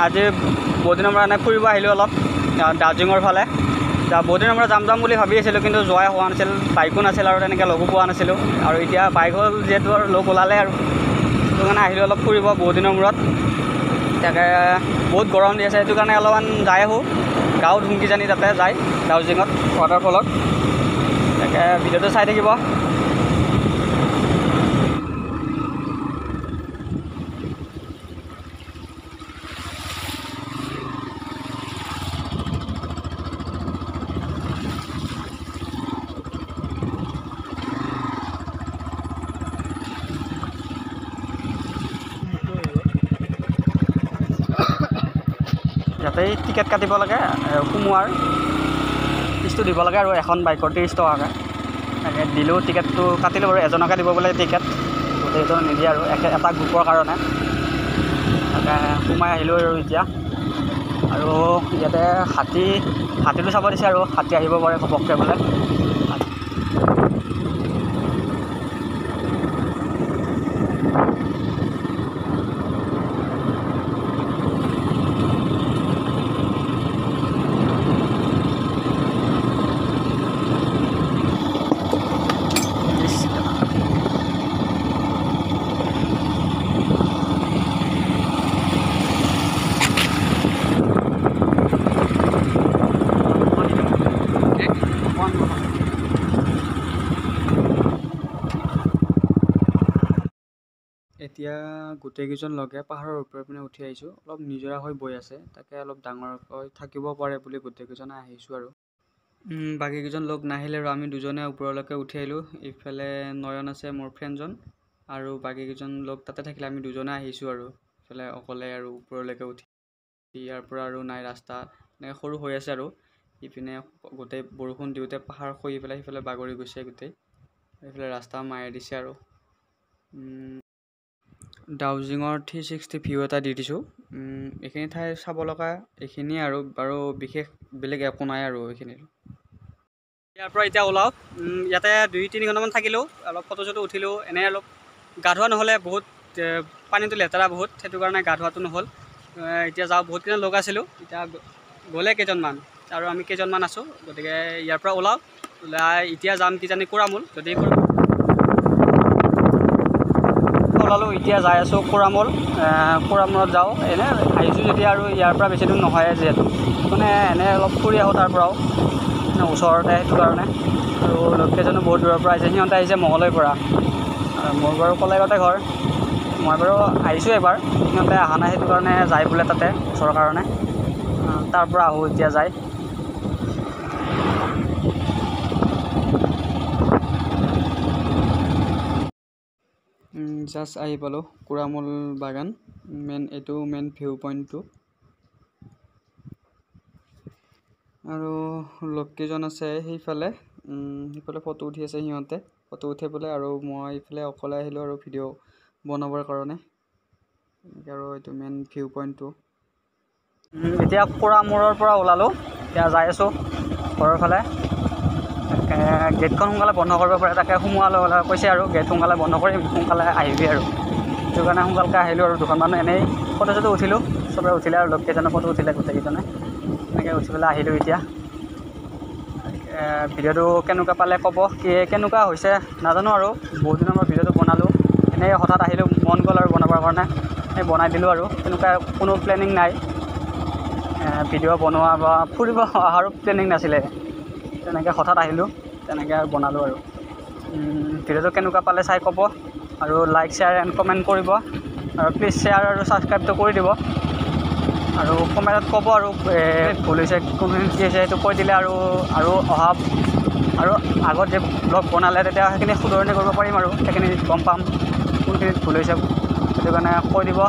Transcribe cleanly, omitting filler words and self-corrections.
আজি বহুত দিনৰ পৰা এনেই ফুৰিব আহিলোঁ অলপ দাৰ্জিলিঙৰ ফালে। বহুত দিনৰ পৰা যাম যাম বুলি ভাবি আছিলোঁ, কিন্তু যোৱাই হোৱা নাছিল, বাইকো নাছিল আৰু তেনেকৈ লগো পোৱা নাছিলোঁ। আৰু এতিয়া বাইক হ'ল যিহেতু আৰু লগ ওলালে আৰু সেইটো কাৰণে আহিলোঁ অলপ ফুৰিব বহুত দিনৰ মূৰত। তাকে বহুত গৰম দি আছে, সেইটো কাৰণে অলপমান যাই আহোঁ, গাও ধুম কিজানি তাতে যায় দাৰ্জিলিঙত ৱাটাৰফলত। তাকে ভিডিঅ'টো চাই থাকিব। ইয়াতেই টিকেট কাটিব লাগে, সোমোৱাৰ ফিজটো দিব লাগে আৰু এখন বাইকৰ 30 টকাকৈ। তাকে দিলোঁ, টিকেটটো কাটিলোঁ বাৰু, এজনকে দিব বোলে টিকেট, গোটেইকেইজনক নিদিয়ে আৰু এটা গ্ৰুপৰ কাৰণে। তাকে সোমাই আহিলোঁ আৰু এতিয়া। আৰু ইয়াতে হাতীটো চাব দিছে আৰু হাতী আহিব পাৰে ঘপককৈ বোলে। এতিয়া গোটেইকেইজন লগে পাহাৰৰ ওপৰৰ পিনে উঠি আহিছোঁ। অলপ নিজৰা হৈ বৈ আছে, তাকে অলপ ডাঙৰকৈ থাকিব পাৰে বুলি গোটেইকেইজনে আহিছোঁ আৰু। বাকীকেইজন লগ নাহিলে আৰু আমি দুজনে ওপৰলৈকে উঠি আহিলোঁ। ইফালে নয়ন আছে মোৰ ফ্ৰেণ্ডজন, আৰু বাকীকেইজন লগ তাতে থাকিলে, আমি দুজনে আহিছোঁ আৰু ইফালে অকলে আৰু ওপৰলৈকে উঠি। ইয়াৰ পৰা আৰু নাই ৰাস্তা, এনেকৈ সৰু হৈ আছে আৰু ইপিনে গোটেই বৰষুণ দিওঁতে পাহাৰ খহি পেলাই সিফালে বাগৰি গৈছে গোটেই, এইফালে ৰাস্তা মাৰি দিছে আৰু। দাৰ্জিলিঙৰ 360 ভিউ এটা দি দিছোঁ। এইখিনি ঠাই চাব লগা এইখিনিয়ে আৰু, বাৰু বিশেষ বেলেগ একো নাই আৰু এইখিনি। ইয়াৰ পৰা এতিয়া ওলাওঁ। ইয়াতে 2-3 ঘণ্টামান থাকিলোঁ, অলপ ফটো চটো উঠিলোঁ, এনেই অলপ গা ধোৱা নহ'লে, বহুত পানীটো লেতেৰা বহুত, সেইটো কাৰণে গা ধোৱাটো নহ'ল। এতিয়া যাওঁ, বহুতকেইজন লগ আছিলোঁ, এতিয়া গ'লে কেইজনমান আৰু আমি কেইজনমান আছোঁ, গতিকে ইয়াৰ পৰা ওলাওঁ। ওলাই এতিয়া যাম কিজানি কোৰামূল, যদি ওলালোঁ এতিয়া যাই আছোঁ কোৰামূল। কোৰামূলত যাওঁ, এনেই আহিছোঁ যেতিয়া আৰু ইয়াৰ পৰা বেছি দূৰ নহয় যিহেতু, মানে এনেই অলপ ফুৰি আহোঁ তাৰ পৰাও, ওচৰতে সেইটো কাৰণে। আৰু লগকেইজনো বহুত দূৰৰ পৰা আহিছে, সিহঁতে আহিছে মঙলদৈৰ পৰা। মোৰ বাৰু কলাইগাঁৱতে ঘৰ, মই বাৰু আহিছোঁ এবাৰ, সিহঁতে অহা নাই, সেইটো কাৰণে যায় বোলে তাতে ওচৰৰ কাৰণে। তাৰ পৰা আহোঁ এতিয়া যাই। জাষ্ট আহি পালোঁ কোৰামূল বাগান, মেইন এইটো মেইন ভিউ পইণ্টটো। আৰু লগকেইজন আছে সেইফালে, সেইফালে ফটো উঠি আছে সিহঁতে, ফটো উঠি পেলাই, আৰু মই এইফালে অকলে আহিলোঁ আৰু ভিডিঅ' বনাবৰ কাৰণে। আৰু এইটো মেইন ভিউ পইণ্টটো। এতিয়া কোৰামূৰৰ পৰা ওলালোঁ, এতিয়া যাই আছোঁ ঘৰৰ ফালে। গেটখন সোনকালে বন্ধ কৰিব পাৰে, তাকে সোমোৱাৰ লগে লগে কৈছে আৰু গেট সোনকালে বন্ধ কৰিম, সোনকালে আহিবি আৰু। সেইটো কাৰণে সোনকালকৈ আহিলোঁ আৰু দুখনমান এনেই ফটো চটো উঠিলোঁ, চবে উঠিলে আৰু লগকেইজনে ফটো উঠিলে গোটেইকেইজনে, এনেকৈ উঠি পেলাই আহিলোঁ এতিয়া। ভিডিঅ'টো কেনেকুৱা পালে ক'ব, কি কেনেকুৱা হৈছে নাজানো আৰু, বহুত দিনৰ মই ভিডিঅ'টো বনালোঁ, এনেই হঠাৎ আহিলোঁ, মন গ'ল আৰু বনাবৰ কাৰণে, এই বনাই দিলোঁ আৰু। তেনেকুৱা কোনো প্লেনিং নাই ভিডিঅ' বনোৱা বা ফুৰিব অহাৰো প্লেনিং নাছিলে, তেনেকৈ হঠাৎ আহিলোঁ, তেনেকৈ আৰু বনালোঁ আৰু। ভিডিঅ'টো কেনেকুৱা পালে চাই ক'ব, আৰু লাইক শ্বেয়াৰ এণ্ড কমেণ্ট কৰিব, আৰু প্লিজ শ্বেয়াৰ আৰু ছাবস্ক্ৰাইবটো কৰি দিব, আৰু কমেণ্টত ক'ব আৰু ভুল হৈছে কোনখিনি কি হৈছে সেইটো কৈ দিলে আৰু, আৰু অহা আৰু আগত যে ব্লগ বনালে তেতিয়া সেইখিনি শুধৰণি কৰিব পাৰিম আৰু সেইখিনি গম পাম কোনখিনিত ভুল হৈছে, সেইটো কাৰণে কৈ দিব।